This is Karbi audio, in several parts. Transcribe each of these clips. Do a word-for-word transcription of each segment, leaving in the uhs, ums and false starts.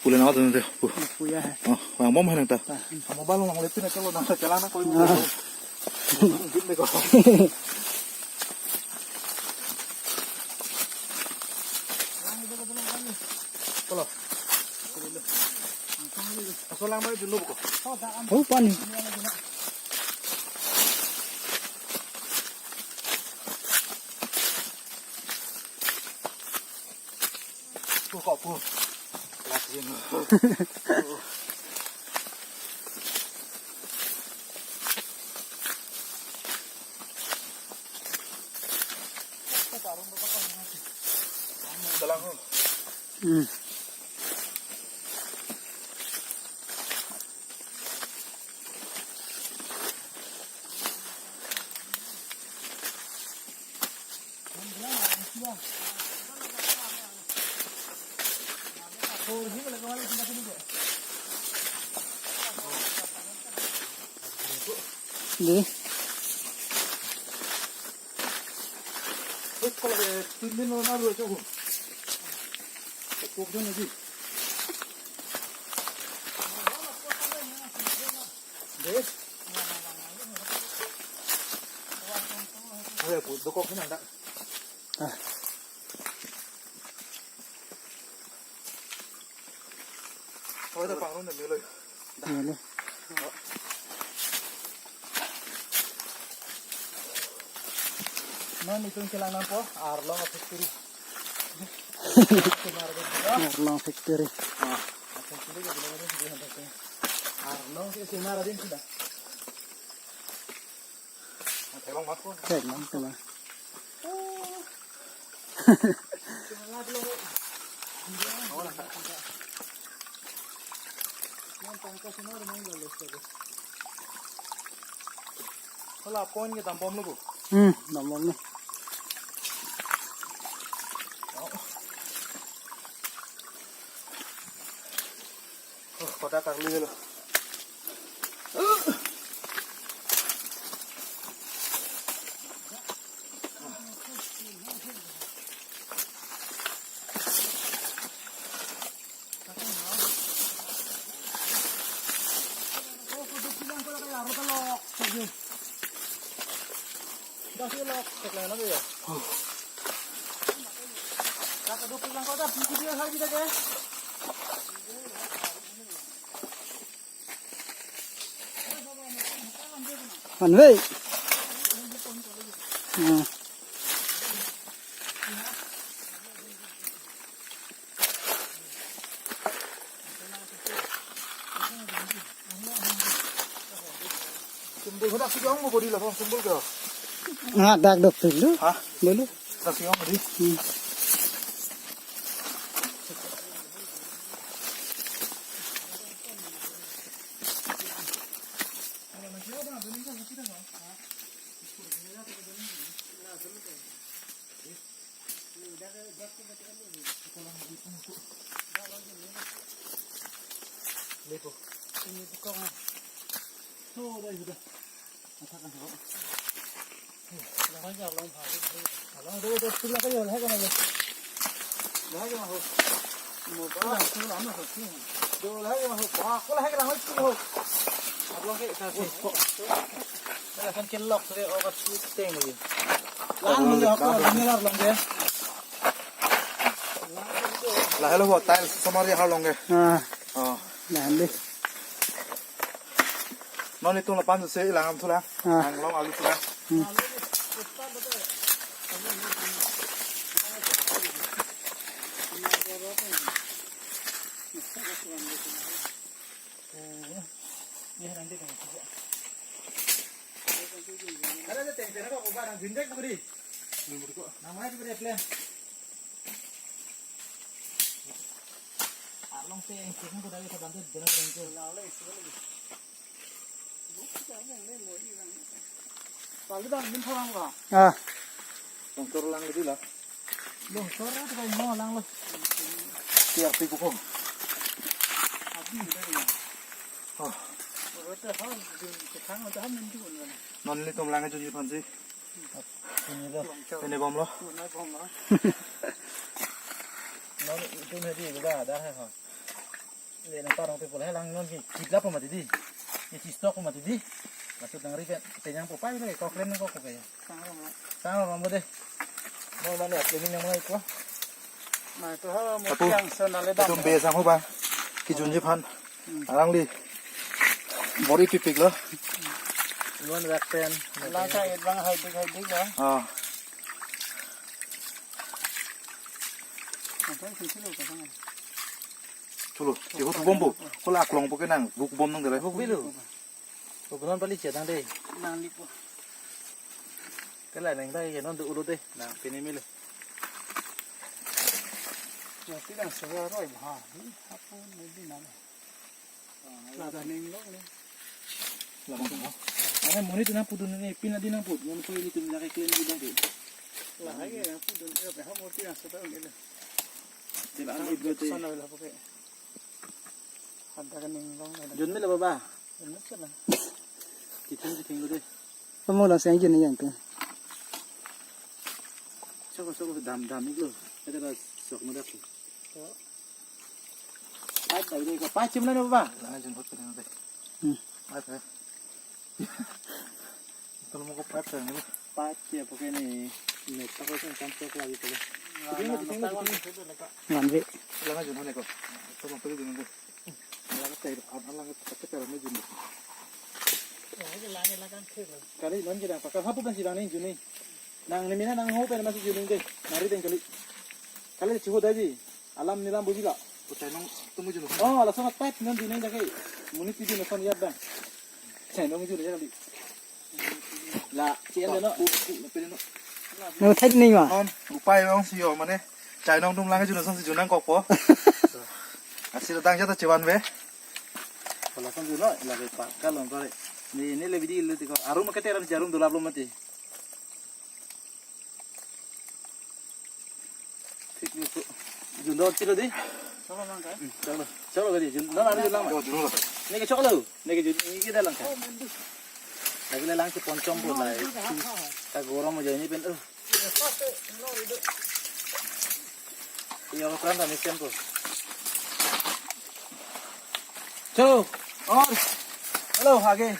Pule na dun de. Pu. Puya hai. Oh, vang bom hai nang ta. Ta. Mobile nang lepin na chalo nang chala na koi. Ah. Git de ko. Chalo. Aso lang mai dulu ko. Oh, pani. Pu ko pu. Last game. Dalang ho. Hmm. Di. Tin din lo na ru cho. Pok jo na di. Deh. Ayo, pu, dokok sini anda. Ah. Oh, itu pangrum dah, Milo. Iya, nih. Non itum chelang nangpo, Arlong factory. Arlong factory. Ah, factory ke bilang ada di Arlong ke sini ada di sini. Thek long ma. Thek long, thek long. Hala point ke dam bom lo ko. Hmm, dam bom lo. Oh, kotak karlu lo. Anwei. Ah. Sumbul hodak si ong mo bodi la sumbul ke. Ah, dak dok dulu. Ha? Dulu. Hodak si ong bodi. Hmm. Lahelo ho, tiles somar ya ha long ke. Ah. Oh. Lahan dei. Non itum lapu-an si ilang am thulang. Ah. Ang long alu thulang. Hmm. Ada, ada, teng, teng, apa, apa, nang ginjek, apa, di? Nang mana, apa, di, plan? Arlong te, ang sini ko dari sa bantu, jana ko rin ko. Lalu bang, min thalang ba? Ah. Tong tur lang lagi la. Lo, tur itu kayak mau lang lo. Tiap tiku kong. Abi, udah ya. Ah. Udah, ha, di, di, kang, udah, ha, min, di, udah. Non nelitum lang ajo ji phansi. Ini lo. Ini bom lo. Ini bom lo. Non itum hedi, udah, ada, ha. Le nang parong pe pula lang non ki kidlap mati di. Ye kistok mati di. Laso nang ri pen penyang po pai le ko klen ko ko ke. Sang rom de. Mo mane apli ni nang mo ko. Ma to ha mo Apo, yang so na le dam. Tum be sang ho ba. Kijunji aphan. Hmm. Arang li. Bor-i pipik lo. Luan rak pen. Lang sa et bang hai dik hai dik lo. Ah. Ang kan sisi lo ka sang. Chulo, chihut bombo. Kola aklong po ke nang, vuk bom nang dere. Vuk bilo. Vuk non pali chedang de. Nang lipo. Kala nang dai ke non do ulo de. Nang pini milo. Ya, tidak sesuai roi, ha. Ini apa, ini di mana? Lada ning long ni. Labang ko. Ane monit nangpudun ni, pin adi nangpud. Nangpud ilitum lake klen di bang ke. Lahai ke nangpudun, eh, ha murti nang sota ni le. Tila ang iblo te. Sana la poke. Handa ka ning long la. Jun mila baba. Jun mila. Kithing kithing lo de. Kamu lang sang jun ni yang tu. Sok sok dam dam iklo. Ada la sok mo dak. Pipe tadi ko pipe chim na baba. Lang jun hot pe na de. Hmm. Pipe hai. Tolong ko pipe hai ni. Pipe ya pakai ni. Net apa sih kan sok lagi tuh. Lang jun hot ko. Tolong pergi dulu. Lang tai, lang tai, lang tai, lang jun. Kali non kita pakai hapu kan sidang ni jun ni. Nang ni mina nang ho pen masih jun ni de. Nari deng kali. Kali chiho daji. Alam nilam bujila. Ko chainong tumu jun. Oh, langsung pipe non jun ni jake. Monit pidi na son yat dang. Chainong jun ni kali. La, chien de no. Ku, ku, na pili no. No thai ni ma. Non, upai long si yo mane. Chainong dum lang jun son si jun nangkok po. Asi datang jata chevan ve. Wala son jun no, la ve pa, kalon pare. Ni, ni le bidi le tiko. Arum ke teran jarum dulap lo mati. Thik ni ko. Jun dor chilo di. Cholo lang ka? Hmm, cholo. Cholo ka di. Jun, na, na, jun lang ma. Oh, jun lang. Neke cholo. Neke jun, neke dalang ka. Oh, mandu. Lagi le lang si ponchom po lai. Ka gorom aja ni pen. Oh. Iyo, ko pran ta ni siam ko. Chalo, or, hello, age.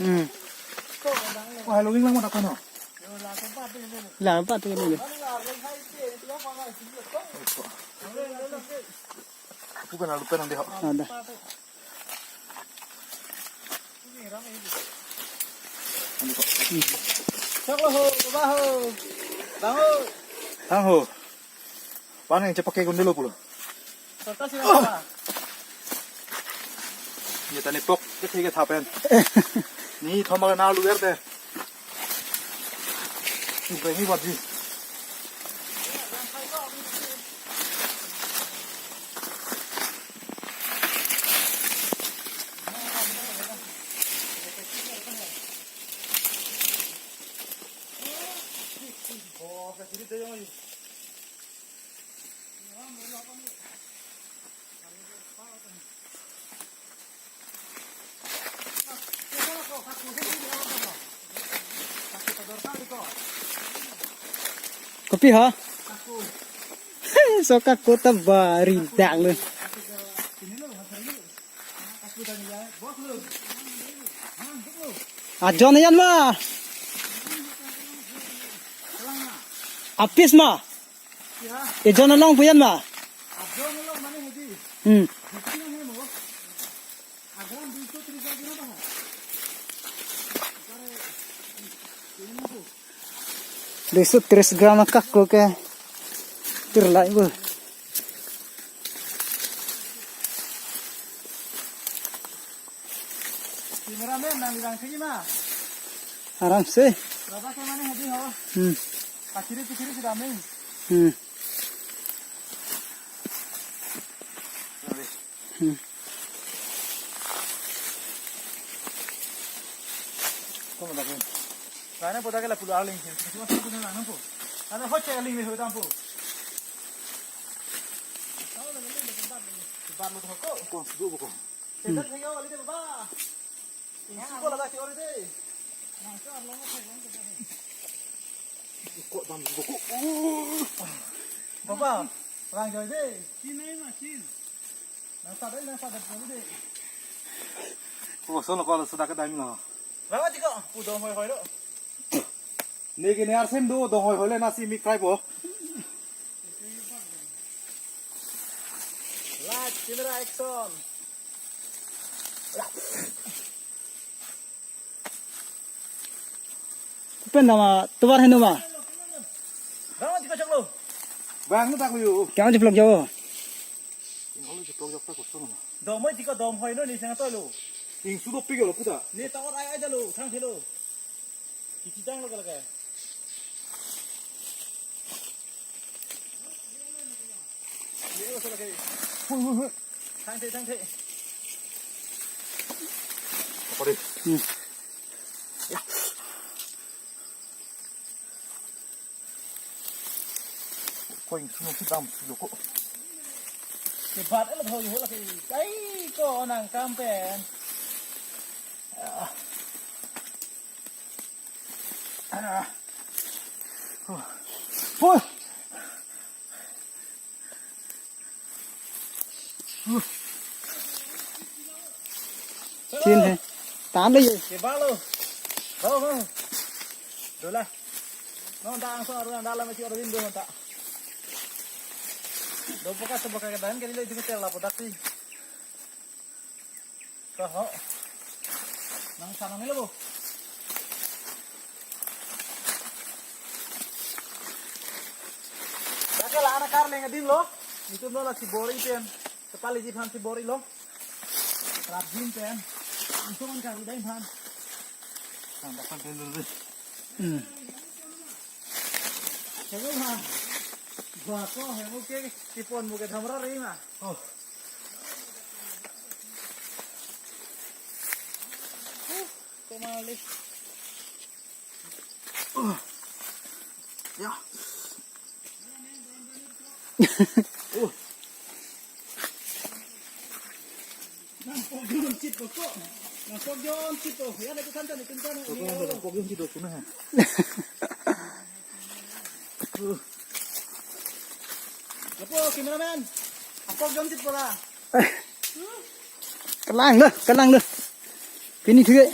Hmm. Wah, lo wing lang mo dakon ho. Lang pa tu ni. Bukan alu pen ang diho. Ada. Chok lo ho, baba ho. Bang ho. Bang ho. Pan yang cepak ke gundelo pulo. Serta sila apa? Ni tani pok ke tiga thapen. Ni thoma na luar te. Ni berani buat ji. Kopi ha? Sok ako ta bari dak lo. Ajon yan ma. Apis ma. Ejon along pu yan ma. Hmm. Duiso tris gram akaklo ke. Tir lai bo. Cameraman nang bilang sini ma. Aram se. Lada ke mane hadi ho. Hmm. Kachiri kachiri sudah main. Hmm. Hmm. Kung dak ke. Rana po dak ke lapu arling. Cuma satu punya lang po. Ada hoce arling ni ho dampo. Bat lo ko. Kung sudu ko. Kita tengok kali deh, Baba. Isi ko laga si ori deh. Kok dam ko. Baba, rang joi deh. Nang sa deh, nang sa deh deh. Ko sono ko sa dak ke dam lo. Baba tiko, pu dong hoi hoi lo. Ne ke ne arsen do, dong hoi hoi le nasi mik try po. Light, camera, action. Pen nama, tovar henu ma. Bang, tiko chok lo. Bang, nu tak yo. Kya je vlog jao? Yang lo je vlog jao tak kosong na. Dong moi tiko dong hoi no ni sang to lo. Ingsu dopik lo puta. Ni tawar ai ai da lo, thang thelo. Kichi jang lo ka lake. Ye lo sa lake. Hui, hui, hui. Thang the, thang the. Apa deh? Hmm. Ya. Ko ingsu si dam si lo ko. Ke bat el thoi ho lake. Kai ko nang kam pen. Ah. Ah. Oh. Oh. Chin he. Tan le ye. Ke balo. Ho, ho. Dola. Non ta angso aru anda la mesti aru din do ta. Do poka se poka ke dan ke le dikit la podak ti. Ho, ho. Nang sana milo bo. Dak ke la ana kar leng adim lo. Itum lo la si bor-i pen. Kepali ji phan si bor-i lo. Rap jin pen. Langsung kan karu dai phan. Nang dapat dulu deh. Hmm. Hebo ma. Gua ko hebo ke tipon mo ke dhamra ri ma. Oh. Huh, ko mali. Oh. Ya. Oh. Nang pok jon chit pok ko. Nang pok jon chit pok. Ya, na kutan tan, kutan tan. Pok jon chit pok, pok jon chit pok, kuna. Uh. Apo, cameraman. Apok jon chit pok la. Kalang lo, kalang lo. Pini thuke.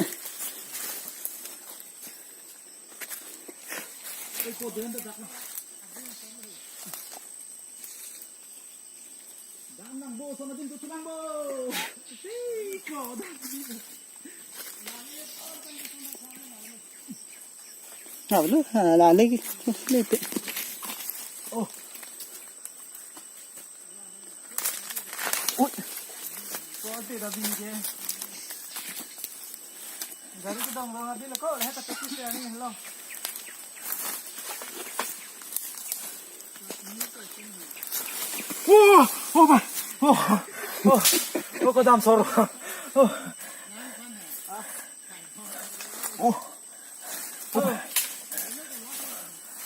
Oi, pok jon chit pok. Dam nang bo, sono din tu tulang bo. Siko, dam. Alo, ala lagi, lete. Oh. Ui. Ko te da bin ke. Gari kedong lo adi lo ko, lehe ta pekis ya ni lo. Oh, oh, ba. Oh, oh, oh, ko dam sor. Oh. Oh. Oh.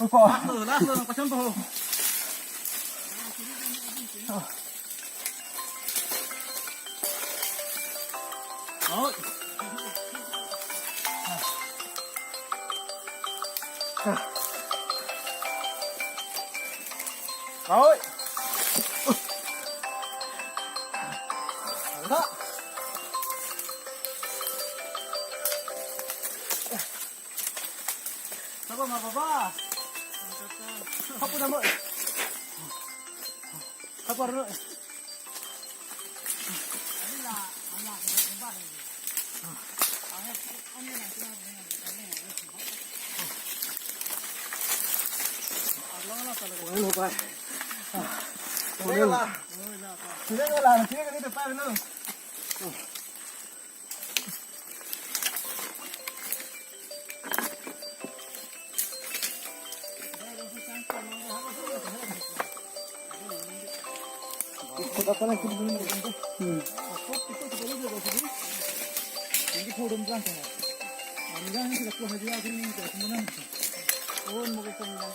Opa. Laso, laso, nang pasan po. Oi. Oi. Ala. Sabo ma baba. Kapu damo. Kapu ro. Oi, lo pa. Oi, lo. Oi, lo, lo, lo, lo, lo. Hmm. Enggak, ini sudah keluar aja, ini minta temenan. Oh, mau ke kandang.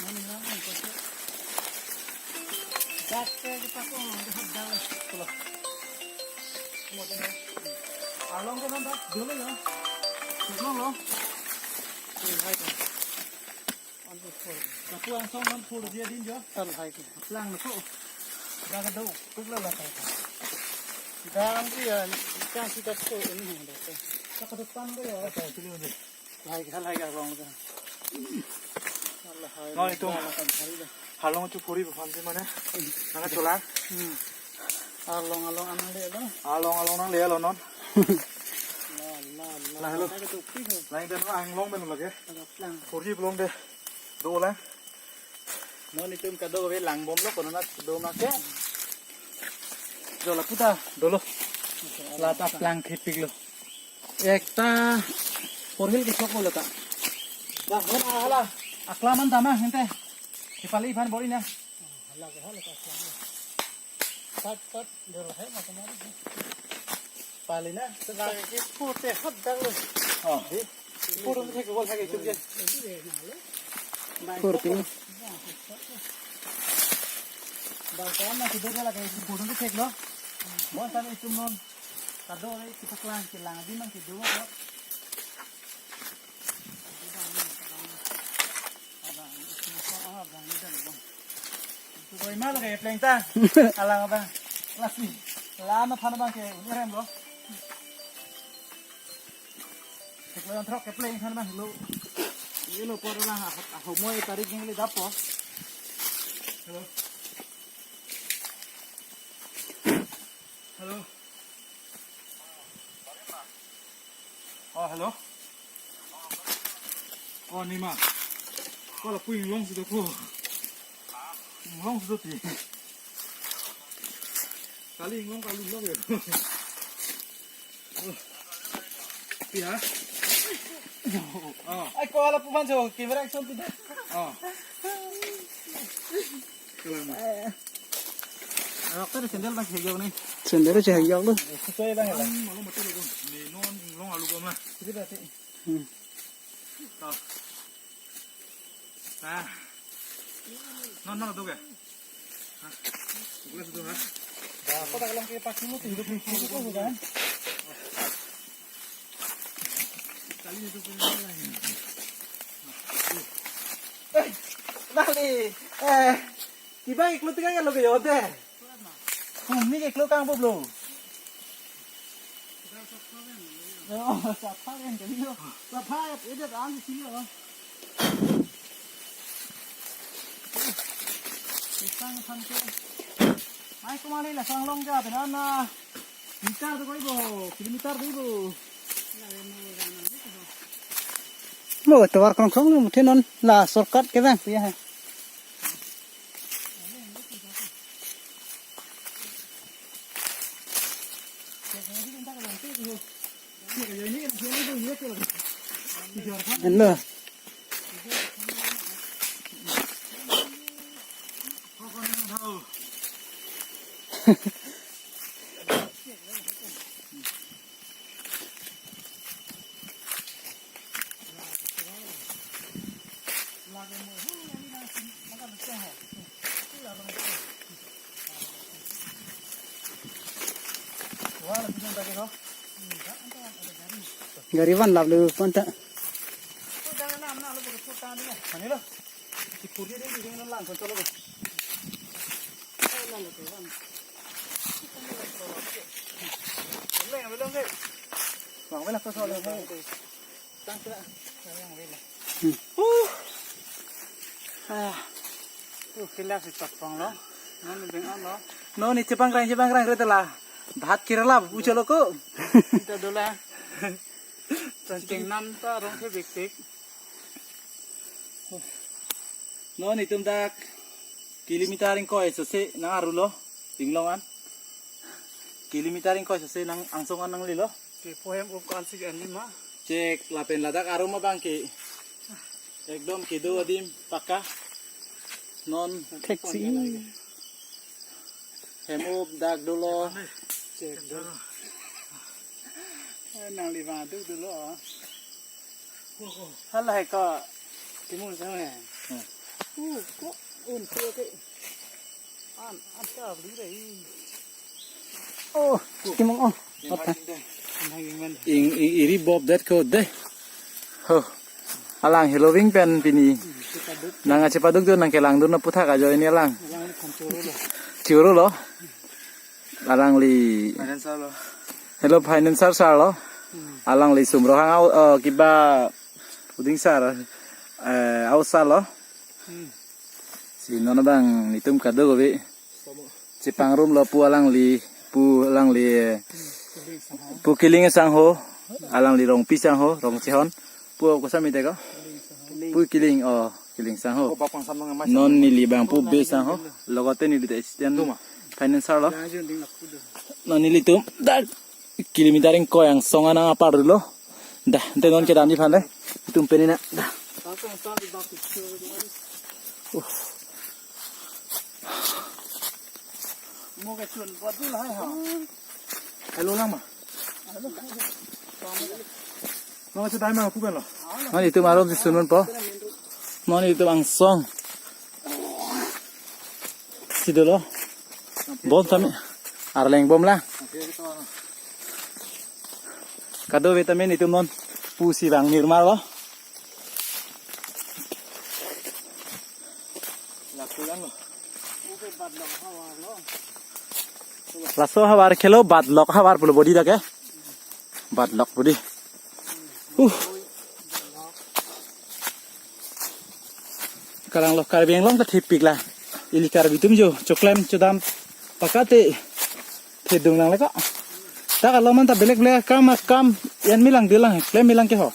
Mana yang mau pakai? Dak ke kita kok, udah dak. Keluar. Mau tengok. Along ke nampak dulu ya. Belum loh. Oke, hai, kan. Kapu angsong non pur dia din jo. Tal hai ke. Lang na ko. Dak do. Tuk la la ka. Dak dia, kan si dak ko ini yang dak. Dak ke depan ko ya. Dak sini udah. Hai ke, hai ke along ke. Allah hai. No, itu. Dak akan hari dah. Halong chu puri bukan sih mana? Nang cholang. Hmm. Along along anang le dah. Along along nangle lo non. La la la. La, hello. Dak ke tuk pi ho. Lain dan anglong men lagi. Dak lang. Puri belum deh. Dolang. Non itum kado kave lang bomlo, kono na do make. Dola puta. Dolo. La ta plang khepiklo. Ekta porhil ke sok bola ta. Dah, non ahala. Aklaman tama hente. Kepali phan bori na. Hala ke hala ka. Sat sat. Pali na, sebagai ke pute hot dang lo. Oh. Di, pur tu ke gol lagi tu je. Pur tu. Bang, kawan masih dua lagi pur tu cek lo. Mau sana itu mon. Kado lagi kita kelang, kelang di mang kedua kok. Abang, itu apa, abang, itu, abang. Itu kau imal kayak pleng ta. Alang abang. Kelas ni. Lama phan abang ke, ini rem lo. Sekolah yang trok ke pleng kan abang lo. Ini lo por abang, ah, ah, humoi tarik yang le dapo. Hello. Hello. Oh, hello. Oh, ni ma. Ko lapu inglong si do ko. Inglong si do ti. Kali inglong kalu lo ya. Oh. Pi ha? Oh. Ai, ko lapu man so, camera action ti. Oh. Kelang. Anak tadi sandal bang hijau ni. Sandal aja hijau tu. Sesuai bang ya. Malu mati lo. Ni non inglong alu gom lah. Jadi berarti. Hmm. Toh. Nah. Non non tu ke? Hah? Boleh tu ha? Dah, apa tak lang ke pakai lu tu hidup hidup tu kan? Kali itu pun. Eh, nali. Eh. Kiba iklo tiga kalo ke yode. Kumi ke iklo kang po blo. Oh, sapha ren ke yo. Sapha ya, ede ran si yo. Isang phan ke. Ai, kumali la sang long ja, benar na. Meter tu koi bo, kilometer tu bo. Mo tovar krong krong mo thenon la shortcut ke bang ya hai. Hello. Gari van lap le pon ta. Bang, wala ko solo. Hmm. Uh. Ah. Uh, kila si chapang lo. Non beng an lo. Non ni chepang rang, chepang rang re tela. Bhat kira la, u chalo ko. Kita dola. Tengteng nam ta rong ke bek bek. Non itum dak kilometer ingkoi sose nang aru lo, inglong an. Kilometer ingkoi sose nang angsong an nanglelo. Ke pohem up kan si an lima. Chek lapen ladak arum abang ke. Ekdom kedo adim pakka. Non theksi. Hem up dak dolo. Chek dolo. Nangli vang duk dolo. Hala hai ko. Timung sang hai. Hmm. Uh, ko un ko ke. An, an ta beli deh. Oh, timung oh. Ing, ing, iri bob det ko deh. Ho. Alang heloving pen pini. Nang achepaduk do nangkelangdun aputhak ajoine alang. Choro lo. Alangli. Financial lo. Hello, financial sir lo. Alangli Sumrohang au, eh, kiba uding sir, eh, au sir lo. Si non abang netum kadokave chepangrum lo pu alangli, pu alangli, eh, pu Kiling sangho, alangli Rongpi sangho, Rongchehon, pu kosam ite ko? Pu Kiling, oh, Kiling sangho. Non neli bang pu be sangho, logote neli ta assistant financial lo. Non nelitum dak kilometer ingkoi angsong anang apar lo. Dah, ante non kedam ji phan deh. Itum peni na. Dah. Hello lang ma. Lang si dai ma pu pen lo. Non itum arum si sunun po. Non itum angsong. Si dolo. Bom tame. Arleng bom lang. Kadokave tame netum non pusi bang nirmar lo. Laso havar ke lo, Batlok havar pulo bodi dak ke. Batlok bodi. Uh. Kalang lo Karbi Anglong ta thepik la. Ili Karbi atum jo choklem chodam pakate thedung lang leka. Ta kalau man ta belek belek kam kam yan milang dilang klem milang ke ho.